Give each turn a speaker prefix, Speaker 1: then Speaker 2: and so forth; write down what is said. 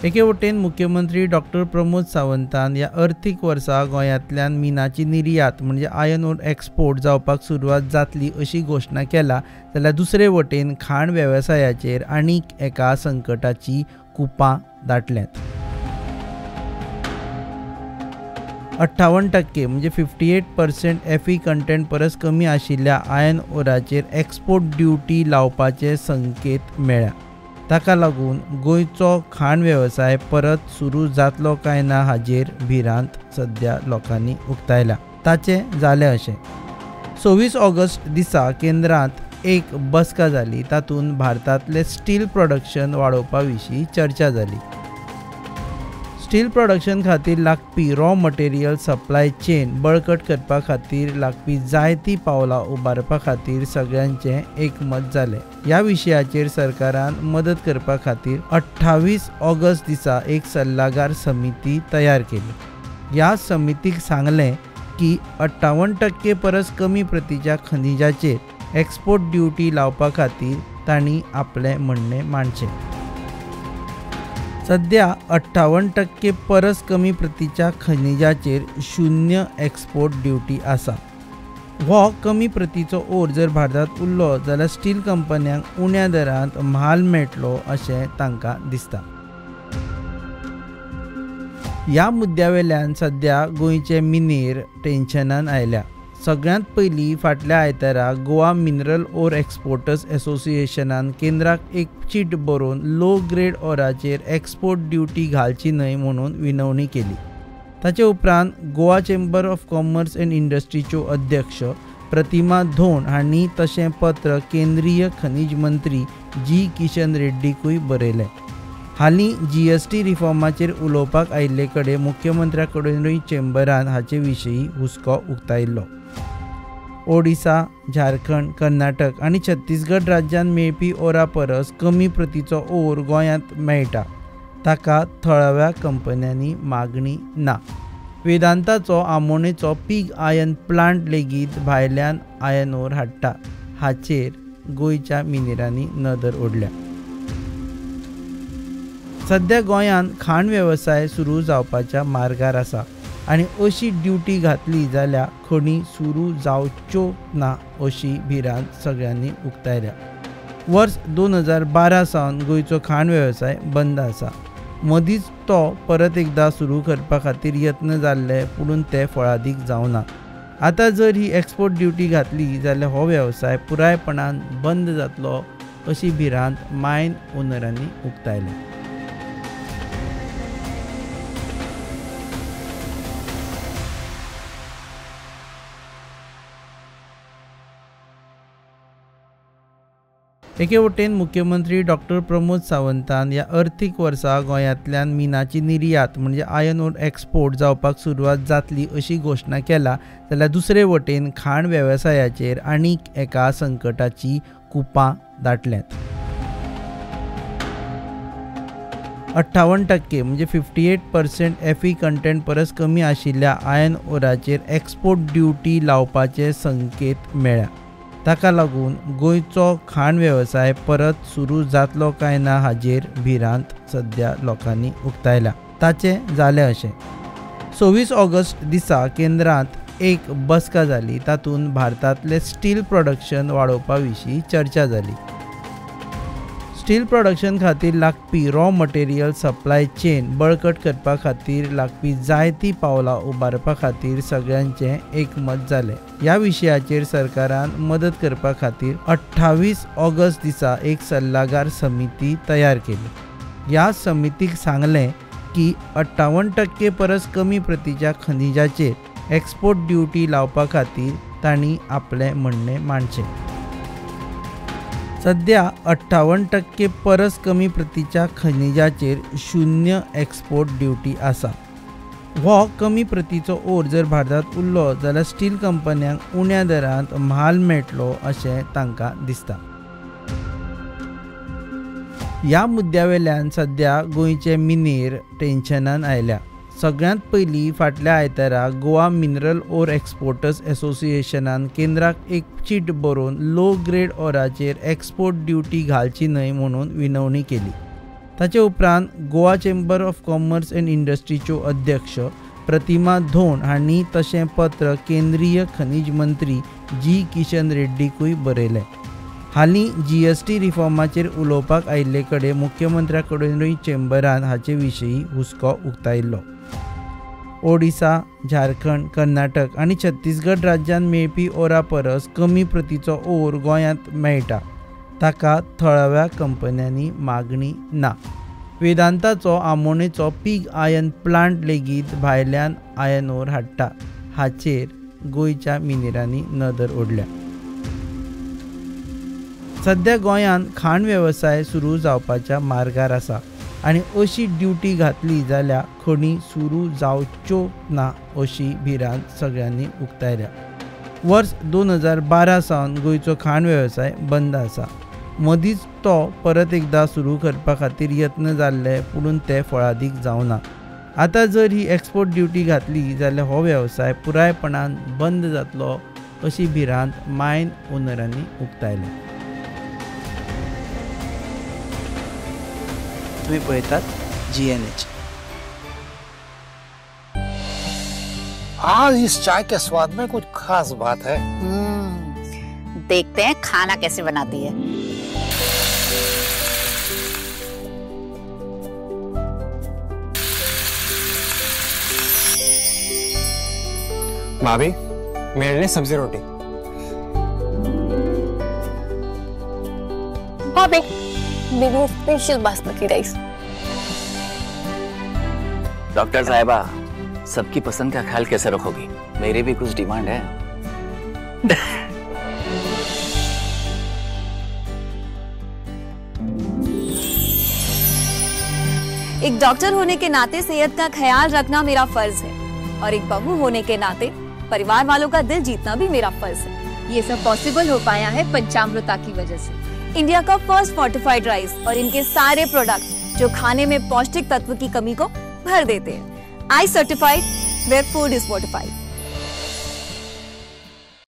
Speaker 1: एके वटेन मुख्यमंत्री डॉक्टर प्रमोद सावंतान ह्या अर्थीक वर्सा गोंयांतल्यान मिनाची निर्यात म्हणजे आयर्न ओर एक्सपोर्ट जावपाक सुरवात जातली अशी घोशणा केला, जाल्यार दुसरे वटेन खाण वेवसायाचेर आनीक एका संकटाची कुपां दाटल्यांत। 58% म्हणजे 58% एफई कंटेंट परस कमी आशिल्ल्या आयर्न ओराचेर एक्सपोर्ट ड्युटी लावपाचे संकेत मेळ्ळ्या। ताका लागून गोंयचो खाण वेवसाय परत सुरू जातलो काय ना हाजेर भिरांत सध्या लोकांनी उक्तायल्या। ताचें जालें अशें, 26 ऑगस्ट दिसा केंद्रांत एक बसका जाली, तातूंत भारतांतलें स्टील प्रोडक्शन वाडोवपा विशीं चर्चा जाली। स्टील प्रोडक्शन खातीर लागपी रॉ मटेरियल सप्लाय चेन बळकट करपा खातीर लागपी जायतीं पावलां उबारपा खातीर सगळ्यांचें एकमत जालें। ह्या विशयाचेर सरकारान मदत करपा खातीर 28 ऑगस्ट दिसा एक सल्लागार समिती तयार केली। ह्या समितीक सांगलें की 58% परस कमी प्रतीच्या खनिजाचेर एक्सपोर्ट ड्युटी लावपा खातीर तांणी आपलें म्हणणें मांडचें। सध्या 58% परस कमी प्रतीच्या खनिजाचेर 0 एक्सपोर्ट ड्युटी आसा। हो कमी प्रतीचो ओर जर भारतांत उरलो जाल्यार स्टील कंपन्यांक उण्या दरांत म्हाल मेळटलो अशें तांकां दिसता। ह्या मुद्द्यावेल्यान सध्या गोंयचे मिनेर टेन्शनान आयल्या। सगळ्यांत पयलीं फाटल्या आयतारा गोवा मिनरल ओर एक्सपोर्टर्स एसोसिएशनान केंद्राक एक चीट बरोवन लो ग्रेड ओराचेर एक्सपोर्ट ड्युटी घालची न्हय म्हणून विनवणी केली। ताचे उपरांत Goa chamber of commerce and इंडस्ट्रीच्यो अध्यक्ष प्रतिमा धोंड हांणी तशें पत्र केंद्रीय खनीज मंत्री जी किशन रेड्डीकूय बरयलें। हालीं जीएसटी रिफॉर्माचेर उलोवपाक आयिल्ले कडेन मुख्यमंत्र्या कडेनूय चेंबरान हाचे विशीं हुस्को उक्तायल्लो। ओडिसा, झारखंड, कर्नाटक आनी छत्तीसगड राज्यांत मेळपी ओरा परस कमी प्रतीचो ओर गोंयांत मेळटा, ताका थळाव्या कंपन्यांनी मागणी ना। वेदांताचो आमोणेचो पीग आयर्न प्लांट लेगीत भायल्यान आयर्न ओर हाडटा, हाचेर गोंयच्या मिनेरांनी नदर ओडल्या। सध्या गोंयांत खाण वेवसाय सुरू जावपाच्या मार्गार आसा आनी अशी ड्युटी घातली जाल्यार खणी सुरू जावच्यो ना अशी भिरांत सगळ्यांनी उक्तायल्या। वर्स 2012 सावन गोंयचो खाण वेवसाय बंद आसा। मदींच तो परत एकदां सुरू करपा खातीर यत्न जाल्ले, पुणून ते फळादीक जावना। आतां जर ही एक्सपोर्ट ड्युटी घातली जाल्यार हो वेवसाय पुरायपणान बंद जातलो अशी भिरांत मायन ओनरांनी उक्तायल्या। एके वटेन मुख्यमंत्री डॉक्टर प्रमोद सावंतान ह्या अर्थीक वर्सा गोंयांतल्यान मिनाची निर्यात म्हणजे आयर्न ओर एक्सपोर्ट जावपाक सुरवात जातली अशी घोशणा केला, जाल्यार दुसरे वटेन खाण वेवसायाचेर आनीक एका संकटाची कुपां दाटल्यांत। 58% म्हणजे 58% एफई कंटेंट परस कमी आशिल्ल्या आयर्न ओराचेर एक्सपोर्ट ड्युटी लावपाचे संकेत मेळ्ळ्या। ताका लागून गोंयचो खाण वेवसाय परत सुरू जातलो काय ना हाजेर भिरांत सध्या लोकांनी उक्तायल्या। ताचें जालें अशें, 26 ऑगस्ट दिसा केंद्रांत एक बसका जाली, तातूंत भारतांतलें स्टील प्रोडक्शन वाडोवपा विशीं चर्चा जाली। स्टील प्रोडक्शन खातीर लागपी रॉ मटेरियल सप्लाय चेन बळकट करपा खातीर लागपी जायतीं पावलां उबारपा खातीर सगळ्यांचें एकमत जालें। ह्या विशयाचेर सरकारान मदत करपा खातीर 28 ऑगस्ट दिसा एक सल्लागार समिती तयार केली। ह्या समितीक सांगलें की 58% परस कमी प्रतीच्या खनिजाचेर एक्सपोर्ट ड्युटी लावपा खातीर तांणी आपलें म्हणणें मांडचें। सध्या 58% परस कमी प्रतीच्या खनिजाचेर 0 एक्सपोर्ट ड्युटी आसा। हो कमी प्रतीचो ओर जर भारतांत उरलो जाल्यार स्टील कंपन्यांक उण्या दरांत म्हाल मेळटलो अशें तांकां दिसता। ह्या मुद्द्यावेल्यान सध्या गोंयचे मिनेर टेन्शनान आयल्या। सगळ्यांत पयलीं फाटल्या आयतारा गोवा मिनरल ओर एक्सपोर्टर्स एसोसिएशनान केंद्राक एक चीट बरोवन लो ग्रेड ओराचेर एक्सपोर्ट ड्युटी घालची न्हय म्हणून विनवणी केली। ताचे उपरांत Goa chamber of commerce and इंडस्ट्रीच्यो अध्यक्ष प्रतिमा धोंड हांणी तशें पत्र केंद्रीय खनीज मंत्री जी किशन रेड्डीकूय बरयलें. हालीं GST रिफॉर्माचेर उलोवपाक आयिल्ले कडेन मुख्यमंत्र्या कडेनूय चेंबरान हाचे विशीं हुस्को उक्तायल्लो. ओडिसा, झारखंड, कर्नाटक आनी छत्तीसगड राज्यांत मेळपी ओरा परस कमी प्रतीचो ओर गोंयांत मेळटा. ताका थळाव्या कंपन्यांनी मागणी ना. वेदांताचो आमोणेचो पीग आयर्न प्लांट लेगीत भायल्यान आयर्न ओर हाडटा. हाचेर गोंयच्या मिनेरांनी नदर ओडल्या. सध्या गोंयांत खाण वेवसाय सुरू जावपाच्या मार्गार आसा आनी अशी ड्युटी घातली जाल्यार खणी सुरू जावच्यो ना अशी भिरांत सगळ्यांनी उक्तायल्या. वर्स 2012 सावन गोंयचो खाण वेवसाय बंद आसा. मदींच तो परत एकदा सुरू करपा खातीर यत्न जाल्ले पुणून ते फळादीक जावना. आतां जर ही एक्सपोर्ट ड्युटी घातली जाल्यार हो वेवसाय पुरायपणान बंद जातलो अशी भिरांत मायन ओनरांनी उक्तायल्या.
Speaker 2: तुम्ही पळयतात GNH.
Speaker 3: आज इस चाय के स्वाद में कुछ खास बात है.
Speaker 4: देखते हैं खाना कैसे बनाती है.
Speaker 5: भाभी, मेरे लिए सब्जी रोटी.
Speaker 6: भाभी, मेरे लिए स्पेशल बासमती राइस.
Speaker 7: डॉक्टर साहिबा, सबकी पसंद का ख्याल कैसे रखोगी? मेरी भी कुछ डिमांड है.
Speaker 6: एक डॉक्टर होने के नाते सेहत का ख्याल रखना मेरा फर्ज है और एक बहू होने के नाते परिवार वालों का दिल जीतना भी मेरा फर्ज है.
Speaker 8: ये सब पॉसिबल हो पाया है पंचामृता की वजह से.
Speaker 6: इंडिया का फर्स्ट फोर्टिफाइड राइस और इनके सारे प्रोडक्ट जो खाने में पौष्टिक तत्व की कमी को भर देते हैं. I certified where food is fortified.